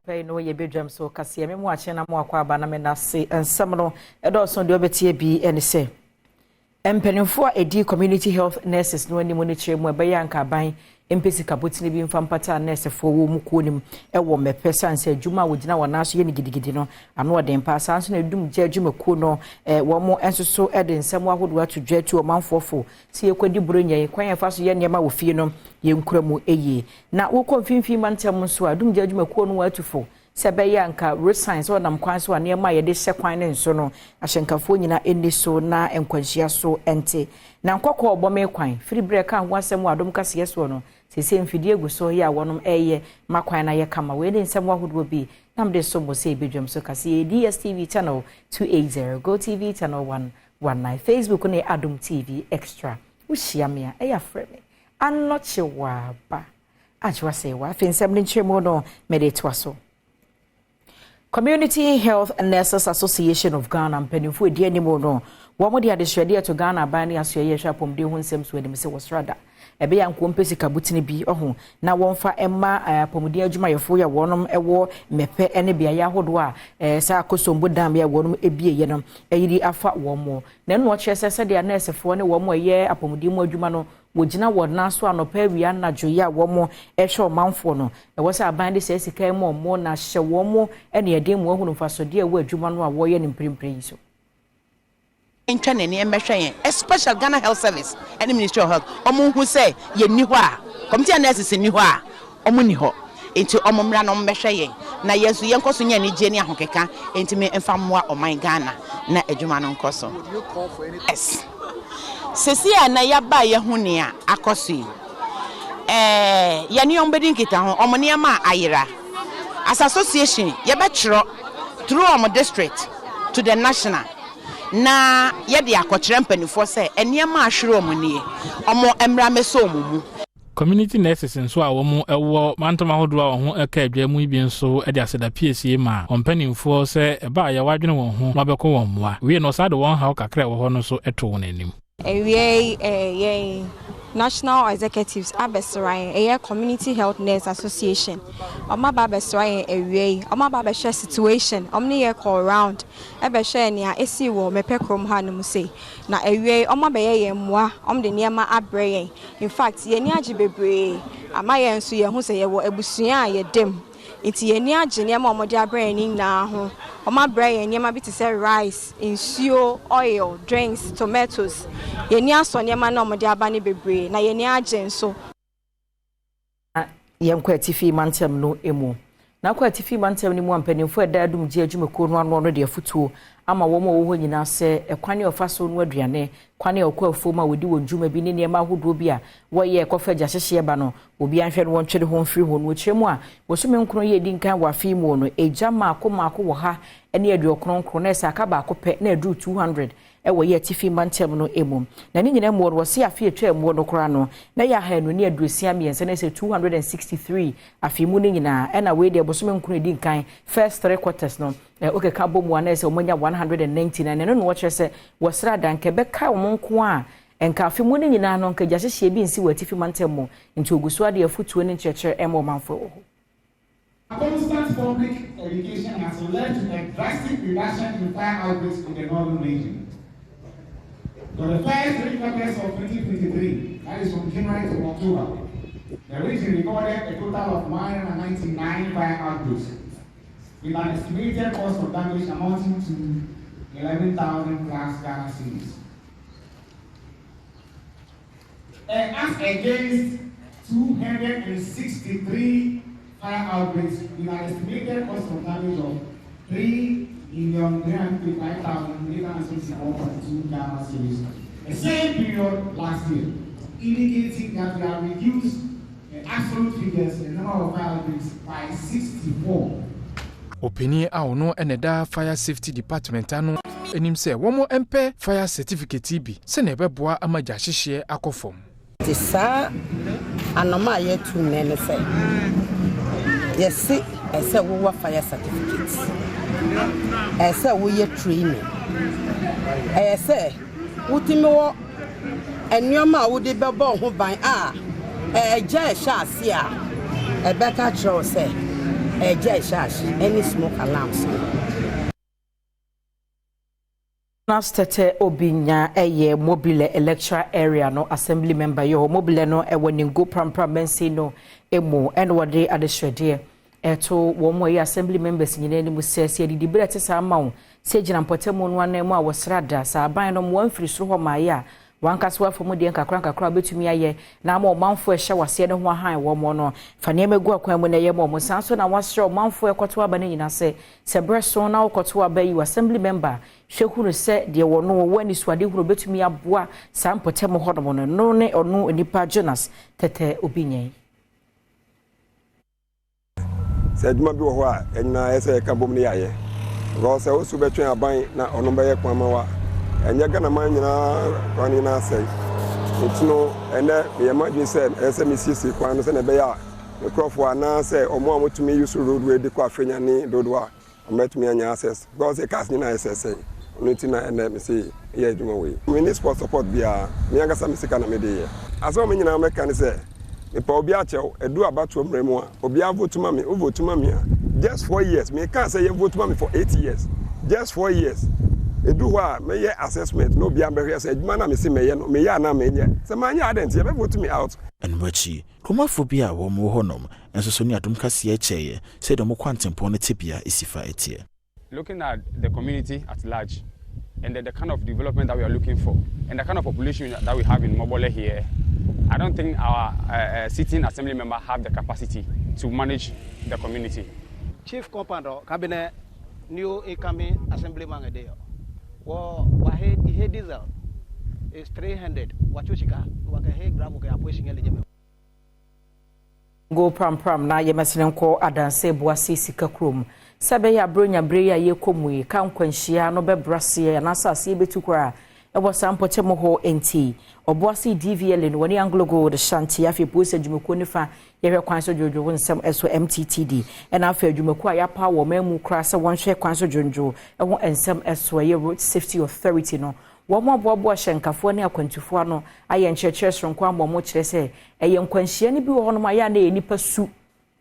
Anɔpa yi no yɛ badwam so kaseɛ me mu akyɛ na mo akɔ aba na me nase nsɛm no ɛdɔɔso deɛ ɔbɛtie bi ɛne sɛ mpanimfoɔ a ɛdi community health nurses no anim no kyerɛ mu ɛbɛyɛ anka aban mpɛ sika botene bi mfa mpata nɛɛsefoɔ wɔ mu kuo no mu ɛwɔ mmɛpɛ sane sɛ adwuma a wɔgyina wɔn nan so yɛ no gidigidi no ano ɔden paa. Saa nso na ɛdum gya adwumakuo no wɔn nso so de nsɛm ahodoɔ ato dwa atu ɔmanfoɔ fo sɛ yɛkɔdi buronya yi kwan yɛfa so yɛ nneɛma wɔ fie no yɛnkura mu yie. Na wokɔ mfimfini mantam nso a, dumgya adwumakuo no wɔatu fo sɛ ɛbɛyɛ anka road signs sɛ ɔnam kwan so a nneɛma a yɛde hyɛ kwan no nso no ahyɛnkafoɔ nyinaa ɛnni so na nkwanhyia so nte. Na nkɔkɔɔ ɔbɔme kwan firi berɛ ka ho asɛm wɔ Adom kaseɛ soɔ no, seesei mfidie gu so yɛ a wɔnom ɛreyɛ ma kwan no ayɛ kama. Wei ne nsɛm ahodoɔ bi na mede som mo sɛ yɛbɛdwam so kaseɛ. DSTV channel 280, GoTV channel 119, Facebook ne Adom TV Extra. Wohyia me a, ɛyɛ afrɛ me Anɔkye Waaba Adwoa Sɛɛwa. Afei nsɛm no nkyerɛmu no mede toa so. Community Health Nurses Association of Ghana mpanimfoɔ edi anim no, wɔn de adesrɛdeɛ to Ghana aban ne asoɛyɛ hwɛ apɔmuden ho nsɛm so anim sɛ wɔsra da ɛbɛyɛ ankoɔ mpɛ sika butene bi ɔho na wɔmfa mma apɔmuden adwumayɛfoɔ a wɔnom ɛwɔ mmɛpɛ ne beaeɛ ahodoɔ a saa Akosombo dam yɛ wɔnom ebieɛ no ɛyiri afa wɔn mo. Na ɛno ɔkyerɛ sɛ sɛdeɛ nɛɛsefoɔ ne wɔn a ɛyɛ apɔmuden mu adwuma no wɔgyina wɔn nan so anɔpa, awia, anadwo yi a wɔn ɛhwɛ ɔmanfoɔ no, ɛwɔ sɛ aban de saa sika yi mu ɔmo na hyɛ wɔn mo ne ɛden mu ahunu mfasodeɛ a ɛwɔ adwuma no a wɔreyɛ no mprempren yi so. Ntwa n'ani mmɛhwɛ yɛn, especially Ghana Health Service ne Ministry of Health. Ɔmo hu sɛ yɛnni hɔ a, community nurses nni hɔ a, ɔmo nni hɔ, nti ɔmo mmra na ɔmo mmɛhwɛ yɛn na yɛn nso yɛnkɔ so nyɛ anigye ne ahokeka ntumi mfa mmoa ɔman Ghana na adwuma no nkɔ so. Yes, sisi a na yɛaba a yɛho nea akɔ so yi, yɛne ɔmo bɛdi nkitaho. Ɔmo nneɛma a ayera, as association yɛbɛtwerɛ through ɔmo district to the national na yɛde akɔkyerɛ mpanimfoɔ sɛ nneɛma a ahwere ɔmo nie, ɔmo mmra mmɛsɔ ɔmo mu. Community nurses nso a wɔn wɔ mantam ahodoɔ a wɔn ho ka adwa mu yi bi nso de aseda piesie ma wɔn mpanimfoɔ sɛ ɛba a yɛwadwene wɔn ho na wɔabɛkɔ wɔn mmoa wie no, ɔsaa de wɔn haw kakra a ɛwɔ hɔ no nso to wɔn anim. Awie yɛn national executives abɛsra yɛn, ɛyɛ Community Health Nurse Association. Ɔmo aba abɛsra yɛn awie yi, ɔmo aba abɛhwɛ situation, ɔmo ne yɛ kɔ round ɛbɛhwɛ nea esi wɔ mɛpɛ kurom ha no mu sei. Na awie yi, ɔmo abɛyɛ yɛn mmoa, ɔmo de nneɛma abrɛ yɛn. In fact, yɛn ani agye bebree ama yɛn nso yɛn ho sɛ yɛwɔ abusua a yɛda mu. Nti yɛn ani agye nneɛma a wɔde abrɛ yɛn nyinaa ho. Wɔn abrɛ yɛn nneɛma bi te sɛ rice, nsuo, oil, drinks, tomatoes. Yɛn ani asɔ nneɛma no a wɔde aba no bebree na yɛn ani agye nso. Yɛnkɔ atifi mantam no mu. Na akɔ atifi mantam no mu a, mpanimfoɔ a ɛda adum gye adwumakuo no ano no de afotuo ama wɔn a wɔwɔ hɔ nyinaa sɛ ɛkwan a ɔfa so no aduane, kwan a ɔkɔ afuom a wɔdi wɔn dwuma bi ne nneɛma ahodoɔ bi a wɔyɛ kɔfa gya hyehyeɛ ba no, obi ahwɛ no wɔntwere ho mfiri ho no. Wɔkyerɛ mu a, bosome 9 yɛ edi nkan wɔ afe mu no, egya mmaako mmaako wɔ ha ne 99 na ɛsɛ aka baako pɛ na aduru 200 ɛwɔ yɛ atifi mantam no mu. Na ne nyinaa mu no, wɔsi afe atwa mu no koraa no na yɛ 263 na ɛsɛ 263 afe mu no nyinaa. Ɛna wei deɛ, bosome 9 edi nkan, first three quarters no, wokeka bɔ mu a na ɛsɛ wɔn anya 199. Ɛno na wɔkyerɛ sɛ wɔsra adanka ɛbɛka wɔn nko a nka afe mu no nyinaa no nka gya hyehyɛ bi nsi wɔ atifi mantam mu. Nti ogu so ade afotuo ne nkyerɛkyerɛ ɛma ɔmanfoɔ wɔ hɔ. Constant public education has led to a drastic reduction in fire outbreaks in the northern region. For the first three quarters of 2023, that is from January to October, the region recorded a total of 199 fire outbreaks, with an estimated cost of damage amounting to 11,000 plus Ghana cedis. And as against 263 fire outbreaks with an estimated cost of damage of 3,355,864.2 Ghana cedis, the same period last year, indicating that we have reduced the absolute figures, the number of fire outbreaks, by 64. Ɔpanin a ɔno ɛna ɛda fire safety department ano anim sɛ wɔn mpɛ fire certificate bi sɛnea ɛbɛboa ama gya hyehyeɛ akɔ fam. Nti saa anɔma a yɛatu nnɛ ne sɛ yɛse ɛsɛ wowɔ fire certificate, ɛsɛ woyɛ training, ɛyɛ sɛ wotumi wɔ nneɛma a wode bɛbɔ wo ho ban a ɛgya ɛhyɛ ase a ɛbɛka kyerɛ wo sɛ Ɛgya ɛhyɛ ahye ɛne smoke alarms no. Jonas Tete Obinya ɛyɛ Mobile Electoral Area no Assembly Member yɛ hɔ. Mobile no ɛwɔ Ningo Prampram mansin no emu, ɛna wɔde adesrɛdeɛ ɛto wɔn mu a ɛyɛ Assembly Members nyinaa anim sɛ yɛdidi berɛ ɛte saa ma wo sɛ gyina mpɔtamu no anan mu a wɔsra da saa aban no mmoa mfiri soro hɔ maayɛ a, wankasa wafa mu deɛ nkakra nkakra a wobɛtumi ayɛ na ama ɔmanfoɔ ɛhyɛ waseɛ no ho ahan wɔn no, fa nneɛma gu akwan mu na ɛyɛ ma ɔmo. San so na wasrɛ ɔmanfoɔ ɛkɔto aba no nyinaa sɛ berɛ so na wokɔto aba yi, assembly member, hwɛ hunu sɛ deɛ wɔno wɔwɔ anisoade hunu bɛtumi aboa saa mpɔtam hɔnom no ne ɔno nipa Jonas Tɛtɛ Obi nyɛn. Sɛ adwuma bi wɔ hɔ a, ɛnyinaa ɛsɛ yɛka bom ne yɛayɛ, because sɛ woso bɛtwɛn aban na ɔno bɛyɛ kwan ma wa, ɛnyɛ Ghana man nyinaa kwan no nyinaa sɛe. Nti no ɛnɛ meyɛ m'adwene sɛ ɛyɛ sɛ mesiesie kwan no sɛnea ɛbɛyɛ a me nkurɔfoɔ anaasɛ ɔmo a wɔtumi use roadway de kɔ Afenya ne dodoɔ a ɔmɛtumi anya access, because cars nyinaa yɛ sɛsɛe. Ɔno nti na ɛnɛ mese yɛ adwuma wei. Menni sport support biara, me ankasa me sika na mede yɛ. Asɛm a me nyinaa mɛka ne sɛ mepa obi akyɛw. Ɛdu abatoɔ mmerɛ mu a, obiara vote ma me. Wo vote ma me a, just 4 years, meka sɛ yɛ vote ma me for 8 years, just 4 years, ɛdu hɔ a mɛyɛ assessment na obiara bɛhwɛ sɛ adwuma no a mese mɛyɛ no, meyɛ anaa menyɛ. Sɛ manyɛ adɛn nti yɛbɛ vote me out. Ɛno akyi, kuromafoɔ bi a wɔn wɔ hɔnom nso so ne Adom Kaseɛ kyɛeɛ sɛdeɛ ɔmo kwantempɔn no tebea esi fa ɛteɛ. Looking at the community at large and the kind of development that we are looking for and the kind of population that we have in Mobole here, I don't think our sitting assembly member have the capacity to manage the community. Chief compound cabinet new incoming assemblyman there. Wo wa he he diesel is 300 wachushika wa he gravel ke aposhi ngele jeme. Go Prampram na yɛmɛsene nkɔ Adanse Boase Sika kurom sɛ ɛbɛyɛ aburonya bere yi a yɛkɔ mu yi ka nkwanhyia no bɛbra seɛ anaasɛ aseɛ bɛtu koraa ɛwɔ saa mpɔkyɛm hɔ. Nti Ɔboase DVLA no wɔne Anglo Gold Ashanti, afei polisi adwumakuo ne fa yɛhwɛ kwan so dwodwo nsɛm ɛso MTTD, ɛna afei adwumakuo a yɛapa wɔ ɔman mu koraa sɛ wɔnhwɛ kwan so dwodwo ɛho nsɛm ɛso, ɛyɛ Road Safety Authority no, wɔn aboaboa hyɛnkafoɔ ne akwantufoɔ ano ayɛ nkyerɛkyerɛ soronko ama wɔn, kyerɛ sɛ ɛyɛ nkwanhyia no bi wɔ hɔnom a yɛ a na ɛyɛ nipa su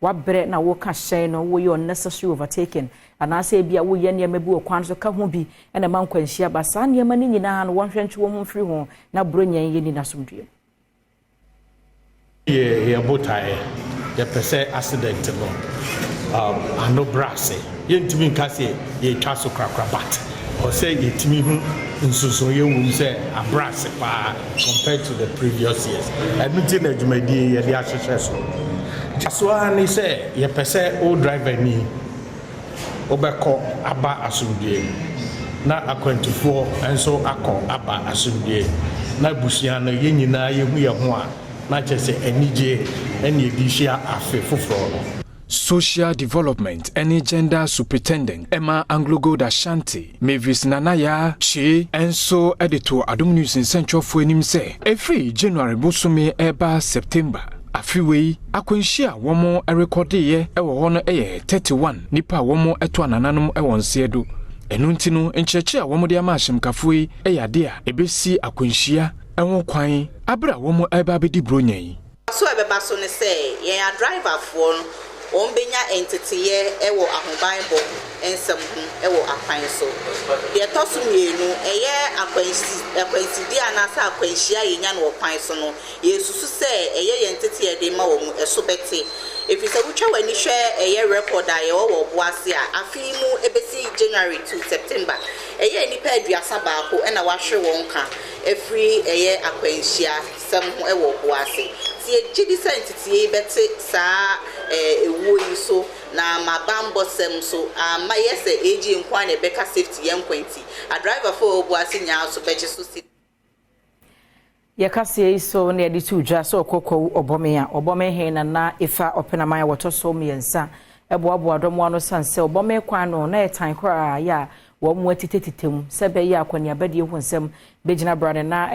wabrɛ na wɔka hyɛn no, wɔyɛ unnecessary overtaking anaasɛ ebi a woyɛ nneɛma bi wɔ kwan so ka ho bi ɛna ɛma nkwanhyia ba. Saa nneɛma no nyinaa no, wɔnhwɛ ntwe wɔn ho mfiri ho na buronya yɛ ni n'asomdue. Yɛ botaeɛ, yɛpɛ sɛ accident no ano brɛ ase. Yɛntumi nka sɛ yɛtwa so korakora, but ɔsɛ yɛtumi hu nsonsonoeɛ wɔ mu sɛ abrɛ ase paa compared to the previous years. Ɛno nti na dwumadie yɛde ahyehyɛ so so ara ne sɛ yɛpɛ sɛ wo driver ni wobɛkɔ aba asomdue na akwantufoɔ nso akɔ aba asomdue na abusua no yɛn nyinaa yɛhu yɛn ho a, na kyerɛ sɛ anigye ɛne yɛde hyia afe foforɔ no. Social Development ne Gender Superintendent ɛma AngloGold Ashanti, Mavis Nanaya Kyee, nso de to Adom News nsɛntwerɛfoɔ anim sɛ ɛfiri January bosome ɛreba September afe wei, akwanhyia a wɔn rekɔdeeɛ wɔ hɔ no yɛ 31 nipa a wɔn to anananom wɔ nseɛ do. Ɛno nti no, nkyerɛkyerɛ a wɔde ama ahyɛmkafoɔ yi yɛ ade a ɛbɛsi akwanhyia ho kwan abere a wɔn ɛreba abɛdi buronya yi. So ɛbɛba so ne sɛ yɛn adriverfoɔ no, wɔn bɛnya nteteyɛ wɔ ahobanbɔ nsɛm ho wɔ akwan so. Deɛ ɛtɔ so mmienu, ɛyɛ akwansidie anaasɛ akwanhyia a yɛnya no wɔ kwan so no, yɛsusu sɛ ɛyɛ yɛn nteteyɛ de ma wɔn ɛso bɛte, ɛfiri sɛ wotwa w'ani hwɛ ɛyɛ record a yɛwɔ wɔ Ɔboase a, afe yi mu ɛbɛsi January to September, ɛyɛ nnipa 31 ɛna wahwere wɔn ka ɛfiri ɛyɛ akwanhyia sɛm ho ɛwɔ Ɔboase. Nti yɛgye di sɛ nteteyɛ yi bɛte saa ewuo yi so na ma bambɔ sɛm so ama yɛ sɛ AG nko a na ɛbɛka safety yɛn nkwa, nti adriverfoɔ a Ɔboase nyinaa so bɛgye so si. Yɛkaseɛ yi so na yɛde to dwa sɛ ɔkɔkɔwu ɔbɔme a ɔbɔme he nana efa ɔpenaman a wɔtɔ so mmiɛnsa ɛboaboa dɔm ano san sɛ ɔbɔme kwan no na ɛtan koraa yɛ a wɔn mu atitetete mu sɛ bɛyɛ akɔneabadie ho nsɛm bɛgyina bra ne na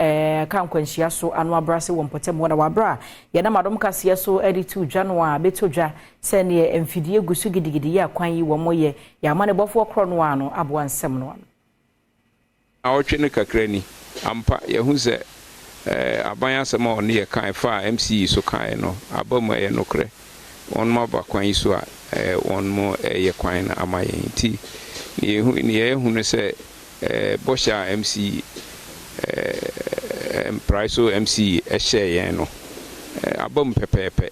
ka nkwanhyia so ano abrase wɔ mpɔtam hɔ. Na wabra yɛnam Adom Kaseɛ so de to dwa no a bɛto dwa sɛ neɛ mfidie gu so gidigidi yɛ akwan yi wɔn yɛ yɛama ne bɔfoɔ korɔ no ano aboa nsɛm no ano. Awɔtwe no kakra ni ampa, yɛhu sɛ aban asɛm a ɔne yɛ kan fa a MCE so kae no aba mu. Ɛyɛ nokorɛ. Wɔnom aba kwan yi so a wɔnom reyɛ kwan no ama yɛn. Nti nea yɛhu nea yɛahu ne sɛ bɔhyɛ a MC Mpraeso MC hyɛɛ yɛn no aba mu pɛpɛɛpɛ.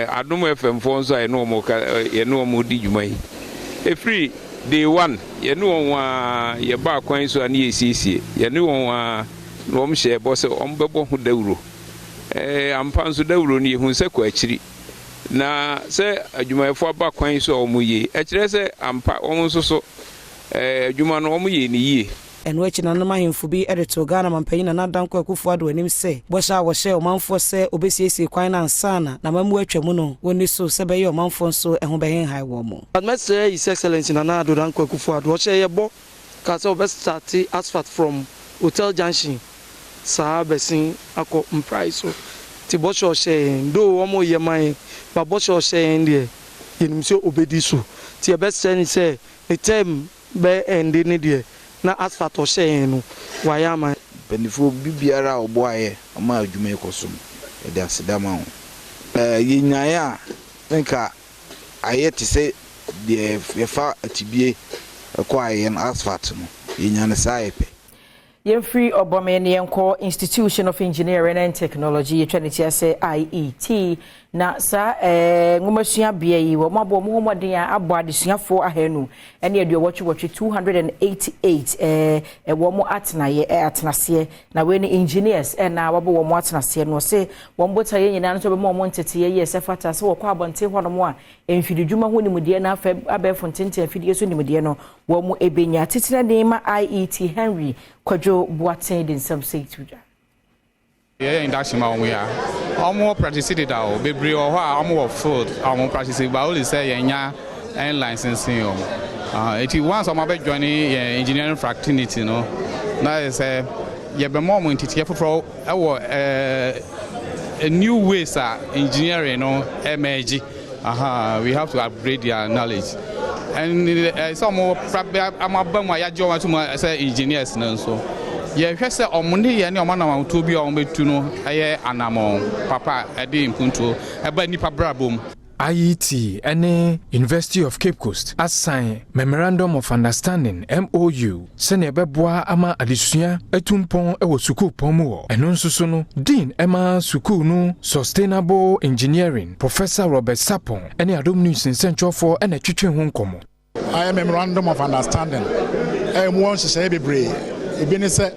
Adom FM foɔ nso a yɛne wɔn ka yɛne wɔn di dwuma yi, ɛfiri day one yɛne wɔn ara yɛbaa kwan yi so a ne yɛresiesie, yɛne wɔn ara na wɔn hyɛɛ bɔ sɛ wɔn bɛbɔ ho dawuro. Ampa nso dawuro no yɛhu sɛ kɔ akyiri. Na sɛ adwumayɛfoɔ aba kwan yi so a wɔyɛ yi, ɛkyerɛ sɛ ampa wɔn nso so adwuma no wɔyɛ no yie. Ɛno akyi nananom ahemfo bi de too Ghana mampanyin Nana Dankwa Akufo-Addo anim sɛ bɔhyɛ a wɔhyɛɛ ɔmanfoɔ sɛ ɔbɛsiesie kwan no ansa na n'amammuo atwa mu no, wɔnni so sɛ ɛbɛyɛ ɔmanfoɔ nso ho bɛhenhae wɔn. But mɛsrɛ His Excellency Nana Addo Dankwa Akufo-Addo, ɔhyɛɛ yɛ bɔ kaa sɛ ɔbɛ starte asphalt from Hotel Junction saa bɛsen akɔ Mprae so nti bɔhyɛ a ɔhyɛɛ yɛn, though wɔn reyɛ ma yɛn but bɔhyɛ a ɔhyɛɛ yɛn deɛ yɛnim sɛ ɔbɛdi so nti yɛbɛsrɛ no sɛ ne term bɛ ɛnde ne deɛ na asphalt ɔhyɛɛ yɛn no wayɛ ama yɛn. Mpaninfoɔ obi biara a ɔboaeɛ ma adwuma yi kɔ so no, yɛde aseda ma wo. Yɛnyaeɛ a na nka ayɛ te sɛ deɛ yɛfa atibie kɔ ayɛ no, asphalt no, yɛnya no saa yɛpɛ. Yɛmfiri Ɔbɔme na yɛnkɔ Institution of Engineering and Technology, yɛtwa ne tia sɛ IET. Na saa eh, nwomasua bea yi, wɔn abɔ wɔn ho mmɔden a abɔ adesuafoɔ ahanu ne aduɔwɔtwewɔtwe, 288, eh, wɔn atenaeɛ, eh, atenaseɛ. Na wei no engineers eh, na wɔabɔ wɔn atenaseɛ no. Ɔse wɔn botaeɛ nyinaa no sɛ wɔbɛma wɔn nteteeɛ yie sɛ fata sɛ wɔkɔ abɔnten hɔnom a mfididwuma ho nimdeɛ na afɛ abɛɛfo ntenten afidie so nimdeɛ no wɔn bɛnya. Titenani ma IET Henry Kwadwo Boateng de nsɛm sei to dwa. Yɛyɛ induction ma wɔn yi a, wɔn wɔ practice deda o. Bebree wɔ hɔ a wɔn wɔ field a wɔn practice but only sɛ yɛn nya ɛn licensing wɔn. Eti once wɔn abɛ join yɛn engineering fraternity no, na yɛ sɛ yɛbɛma wɔn nteteɛ foforɔ ɛwɔ ɛɛ new ways a engineering no ɛmɛgye. Aha, we have to upgrade their knowledge. And eh, sɛ ɔmo ɔmo aba mu a yɛagye ɔmo ato mu sɛ engineers no nso yɛhwɛ sɛ ɔmo ne yɛ ne ɔmo anamɔntuo bi a ɔmo bɛtu no ɛyɛ anamɔn papa a ɛde mpuntuo ɛba nnipa brabɔ mu. IET ne University of Cape Coast asan Memorandum of Understanding, MOU, sɛnea ɛbɛboa ama adesua atu mpɔn wɔ sukuupɔn mu hɔ. Ɛno nso so no, Dean ma sukuu no Sustainable Engineering, Professor Robert Sarpong ne Adom News nsɛnkyerɛwfoɔ na ɛtwetwee ho nkɔmmɔ. Ayɛ Memorandum of Understanding a emu wɔ nhyehyɛe bebree. Ebi ne sɛ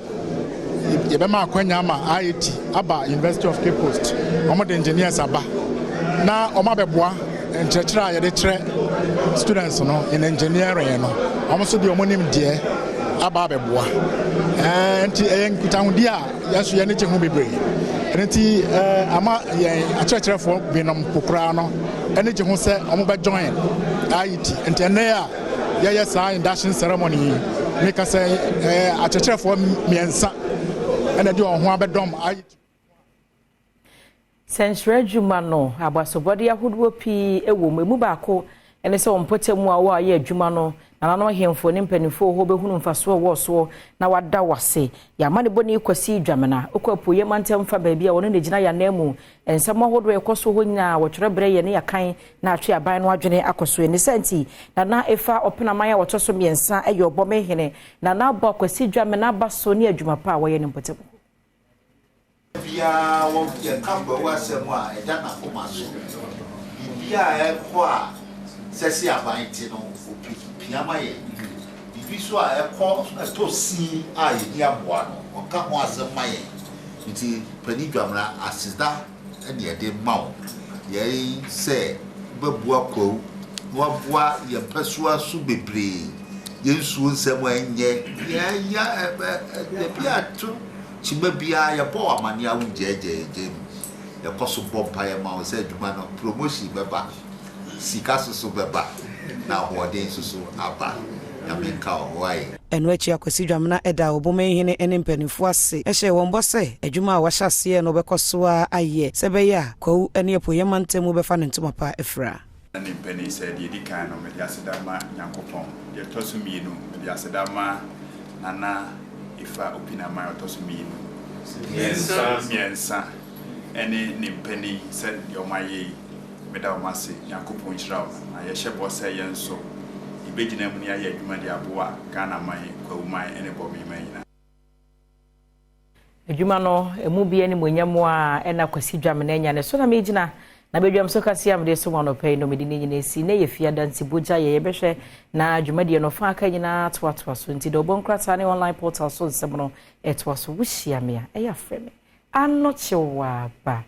yɛbɛma akwanya ama IIT aba University of Cape Coast, wɔde engineers aba na wɔabɛboa nkyerɛkyerɛ a yɛde kyerɛ students no in engineering no, wɔn nso de wɔn nimdeɛ aba abɛboa. Ɛɛ nti ɛyɛ nkitahodi a yɛn nso yɛn ani gye ho bebree. Ɛno nti ɛɛ ama yɛn akyerɛkyerɛfoɔ binom po koraa no ani gye ho sɛ wɔn bɛ join IET. Nti ɛnnɛ a yɛyɛ saa induction ceremony yi, meka sɛ ɛɛ akyerɛkyerɛfoɔ mmiɛnsa ɛna ɛde wɔn ho abɛdɔm IET. Sɛnkyerɛ adwuma no, abasobɔde ahodoɔ pii wɔ mu. Emu baako ne sɛ wɔn mpɔtam a wɔayɛ adwuma no, nananom ahemfo ne mpanimfoɔ wɔ hɔ bɛhunu mfasoɔ a ɛwɔ soɔ na wɔada wo ase. Yɛn amanebɔni Kwasi Dwamena, ɔkɔ Apueeɛ mantam fa baabi a wɔne no gyina yɛn ananmu. Nsɛm ahodoɔ a ɛkɔ so hɔ nyinaa, wɔtwerɛ brɛ yɛn ne yɛakan na atwe aban no adwene akɔ so. Ne saa nti, Nana Efa Ɔpenaman a ɔtɔ so mmiɛnsa yɛ Ɔbɔmehene. Nana abɔ Kwasi Dwamena aba so ne adwuma pa a wɔyɛ no mpɔtam hɔ. Biara wɔ yɛka kwawu asɛm a ɛda n'akoma so. Biribi a ɛkɔ a sɛse aban te no ɔpia ma yɛn. Biribi nso a ɛkɔ ɛtɔ sin a yɛhia mmoa no ɔka ho asɛm ma yɛn. Nti Panin Dwamena aseda na yɛde ma wo yɛn sɛ wobɛboa kwawu na waboa yɛn mpɛsoa so bebree. Yɛn nsuo nsɛm a ɛnyɛ yɛn ya ɛ ɛ ebi ato Kyima biara yɛbɔ wo amaneɛ a wongyaagyaagyaa mu. Yɛkɔ so bɔ mpaeɛ ma wo sɛ adwuma no promotion bɛba, sika soso bɛba na ahoɔden soso aba. Nyame nka wo ho ae. Ɛno akyi Akwasi Dwamena daa Obomanhene ne mpanimfoɔ ase hyɛɛ wɔn bɔ sɛ adwuma a wɔahyɛ aseɛ no wɔbɛkɔ so ara ayɛ sɛ ɛbɛyɛ a Kwawu ne Apueeɛ mantam mu bɛfa ne ntoma pa afira. Na ne mpanin sɛ, Deɛ ɛdi kan no, mede aseda ma Nyankopɔn. Deɛ ɛtɔ so mmienu, mede aseda ma Nana Ifa Opinaman a ɔtɔ so mmienu, mmiɛnsa, ɛne ne mpanin sɛ deɛ wɔayɛ yi. Meda wɔn ase, Nyankopɔn nhyira wɔn. Na yɛhyɛ bɔ sɛ yɛn nso yɛbɛgyina mu ne ayɛ adwuma de aboa Ghana man, Kwawu man ne Bɔme man nyinaa. Adwuma no emu bi animuonyam a ɛna Kwasi Dwamena anya ne so na megyina na badwam so kase a mede som anɔpa yi no mede ne nyinaa si na yɛ fiada nti bogya yɛ yɛbɛhwɛ na dwumadie no fa aka nyinaa toatoa so nti deɛ ɔbɔ nkrataa ne online portal so nsɛm no ɛtoa so. Wohyia me a, ɛyɛ afrɛ me Anɔkyewaaba.